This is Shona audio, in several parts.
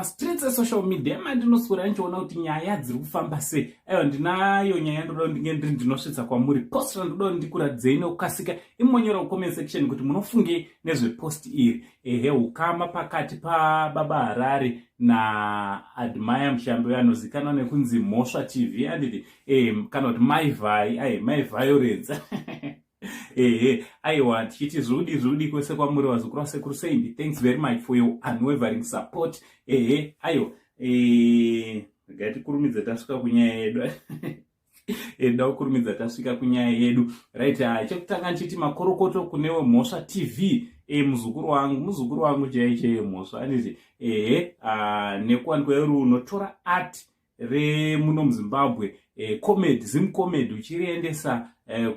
Mastreets esocial media mandinoswera ndichiona kuti nyaya dziri kufamba sei. Aiwa, ndinayo nyaya ndoda ndinge ndiri ndinosvitsa kwamuri. Post randoda kuti ndikuratidzei nekukasika, imonyora kucomment section kuti munofungei nezvepost iri. Ehe, ukama pakati paBaba Harare naAdmire Mushambi, anozikanwa nekunzi Mhosva TV, anditi? Kana kuti Maivhai, ai Mai Violence. Ehe, aiwa, tichiti zvudi zvudi kwese kwamuri, vazukuru vaSekuru Seindi. Thanks very much for your unwavering support. Ehe, aiwa, regai tikurumidze tasvika kunyaya yedu. Da kukurumidza tasvika kunyaya yedu. Right, chekutanga ndichiti makorokoto kunewe Mhosva TV. Muzukuru wangu, muzukuru wangu chaiye chaiye, Mhosva, anditi? Ehe, nekuwanikwa iri unotora art remuno muZimbabwe, comedy, Zim comedy, uchiriendesa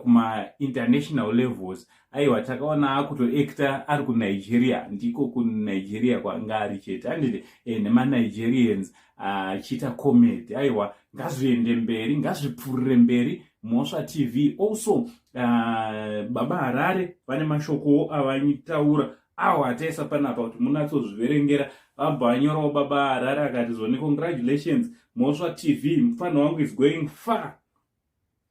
kumainternational levels. Aiwa, takaona akutoacta ari kuNigeria, ndiko kuNigeria kwanga ari chete, anditi? NemaNigerians achiita comedy. Aiwa, ngazviende mberi, ngazvipfuurire mberi, Mhosva TV. Also Baba Harare vane mashokowo avataura awo ataisa panapa kuti munatsozviverengera. Vabva vanyorawo Baba Harare akati zvoni, "Congratulations, Mhosva TV, mufano wangu is going far,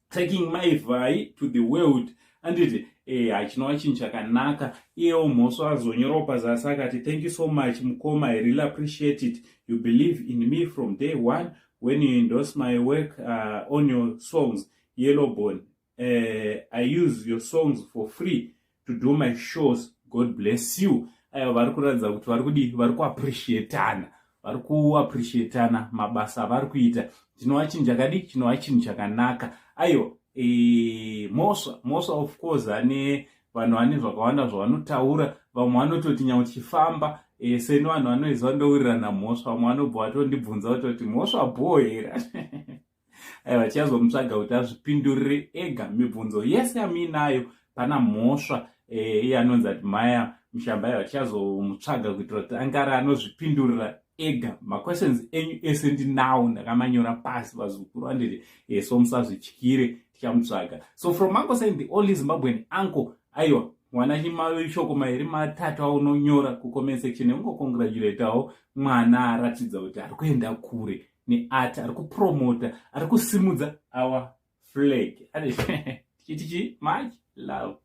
taking my vai to the world," anditi? Hachinova chinhu chakanaka. Iyewo Mhosva azonyorawo pazasi akati, "Thank you so much, mukoma. I really appreciate it. You believe in me from day one when you endorse my work on your songs Yellowbone. I use your songs for free to do my shows. God bless you." Aiwa, vari kuratidza kuti vari kudii? Vari kuappreciatana, vari kuappreciatana mabasa avari kuita. Chinova chinhu chakadii? Chinova chinhu chakanaka. Aiwa, Mhosva, Mhosva of course ane vanhu vane zvakawanda zvavanotaura. Vamwe vanototi nyangwe tichifamba, seni vanhu vanoiziva ndowirirana Mhosva. Vamwe vanobva vatondibvunza kutoti, "Mhosva bho here?" Aiwa, tichazomutsvaga kuti azvipindurire ega mibvunzo yese yamuinayo pana Mhosva, iye anonzi Admire Mushamba. Aiwa, tichazomutsvaga kuitira kuti angari anozvipindurira ega maquestions enyu ese. Ndinawo, ndakamanyora pasi, vazukuru, anditi? So musazvityire, tichamutsvaga. So from Uncle Saint, the only Zimbabwean uncle. Aiwa, mwana, chimashoko mairi matatu aunonyora kucomment section ungocongratulatawo mwana aratidza kuti ari kuenda kure neart, ari kupromota, ari kusimudza our flag. Tichiti chi much love.